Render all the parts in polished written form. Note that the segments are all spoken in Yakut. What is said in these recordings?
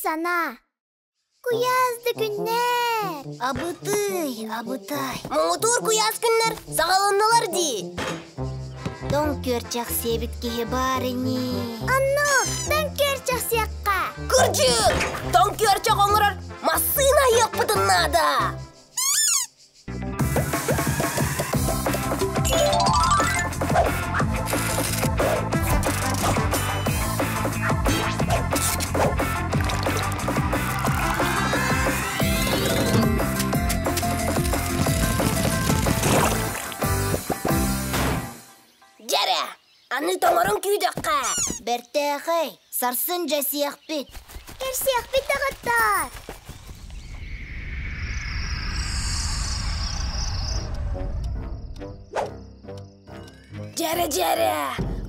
санаа. Куйаас да күннэр! Абытый, абытай. Муҥутуур куйаас күннэр саҕаланнылар дии. Тоҥ күөрчэх сиэбит киһи баар ини. Онно тоҥ күөрчэх сиэххэ. Кырдьык! Тоҥ күөрчэх оҥорор массыына айыахпытын наада. Дьэрэ, аны тоҥорун күүдэххэ. Бэртээхэй, сарсын дьэ сиэхпит. Кэрсиэхпит доҕоттоор. Дьэрэ, дьэрэ,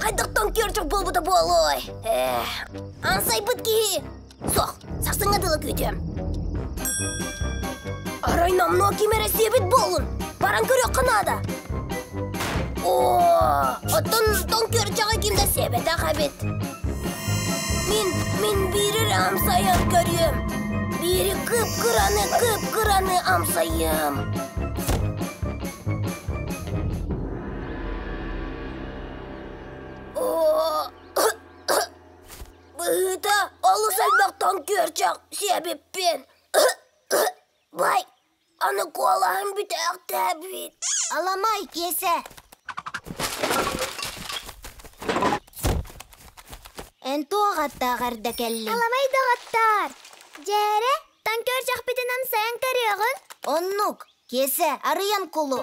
хайдах тоҥ күөрчэх буолбута буолуой? Ээ, ансайбыт киһи. Суох, сарсыҥҥа дылы күүтүөм. Арай номнуо ким эрэ сиэбит буоллун, баран көрүөххэ наада. Оо, оттон тоҥ күөрчэҕи ким да сиэбэтэх эбит. Мин, мин биири эрэ амсайан көрүөм. Биири кып-кыраны, кып-кыраны амсайыам. Оо, Быһыыта, олус элбэх тоҥ күөрчэх сиэбиппин. Бай, аны куолаһым бүтээхтээбит. Аламай, Киэсэ! Эн туох аттаах эрдэ кэллиҥ? Аламай доҕоттоор! Дьээрэ, тоҥ күөрчэхпитин амсайан көрүөҕүҥ. Оннук, Киэсэ, арыйан кулу.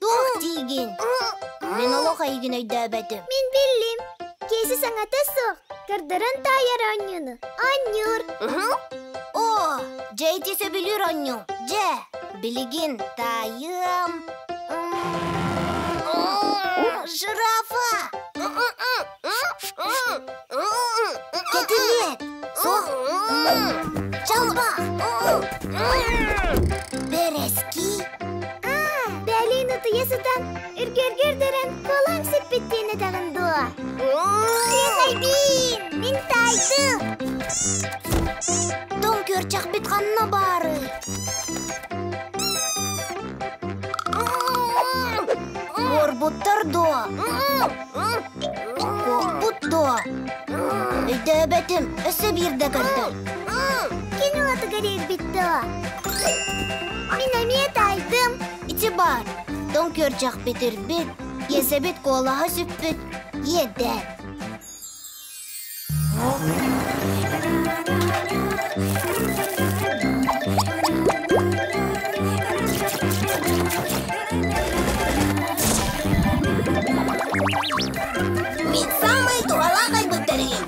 Туох диигин? Мин олох эйигин өйдөөбөтүм. Мин биллим. Киэси саҥата суох. Көрдөрөн таайар оонньууну. Оонньуур. О, дьэ ити сөбүлүүр оонньуу. Дьэ, билигин таайыам. Жирафа! Кэтилиэт! Суох! Чалбах! Бэрэски! Аа, бэлиин утуйа сытан, үргэргэ үрдэрэн куолаҥ сиппит диэн этэҕин дуо? Тиэтэйбиин! Мин таайдым! Тоҥ күөрчэхпит ханна баарый? Уорбуттар дуо? Куоппут дуо? Өйдөөбөтүм, өссө биирдэ көрдөр. Кини улатыгар ирбит дуо? Мин эмиэ таайдым. Ити баар, тоҥ күөрчэхпит ирбит, иэсэбит куолаһа сүппүт, иэдээн. Мин саамай туһалаах айбыт тэрилим.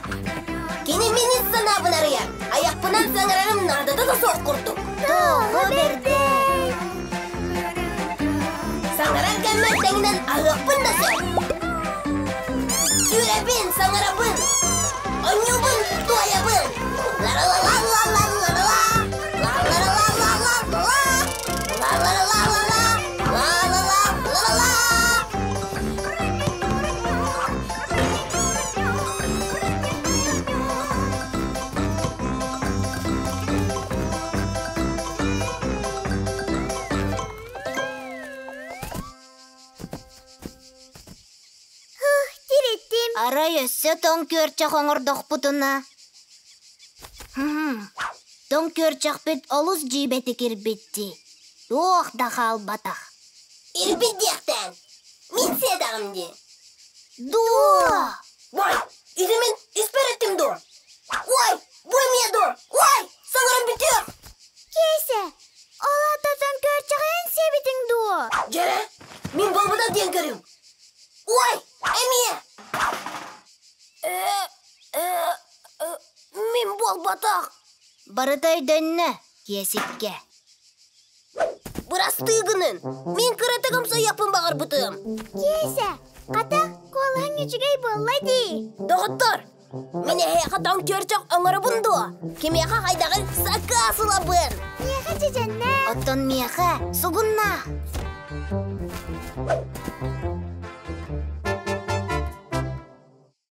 Кини мин ис санаабын арыйар, айахпынан саҥарарым наадата да суох курдук. Тоҕо бэрдэй! Саҥарар кэммэр тэҥинэн аһыахпын да сөп. Сүүрэбин, саҥарабын, оонньуубун, туойабын. Ла-ла-ла-ла-ла-ла-ла-ла, ла-ла-ла-ла-ла-ла-ла, ла-ла-ла-ла-ла, ла-ла-ла-ла-ла. Тириттим. Арай өссө тоҥ күөрчэх оҥордохпутуна? Тоҥ күөрчэхпит олус дьиибэтик ирбит дии. Туох да хаалбатах. Ирбит диэхтээн. Мин сиэтэҕим дии. Дуо! Ой, ити мин испэр эттим дуо? Ой, бу эмиэ дуо? Ой, саҥаран бүтүөх! Киэсэ, ол аата көрчэҕин сиэбитиҥ дуо? Дьэрэ, мин буолбута диэн көрүҥ. Ой, эмиэ! Мин буолбатах. Барыта өйдөннө, Киэсиккэ. Бырастыы гынын, мин кыратык амсайыахпын баҕарбытым. Киэсэ, хата, куолаһыҥ үчүгэй буолла дии. Доҕоттор, Мин эһиэхэ тоҥ күөрчэх оҥоробун дуо? Кимиэхэ хайдаҕын сакаас ылабын? Миэхэ дьэдьэннээх. Оттон миэхэ сугуннаах.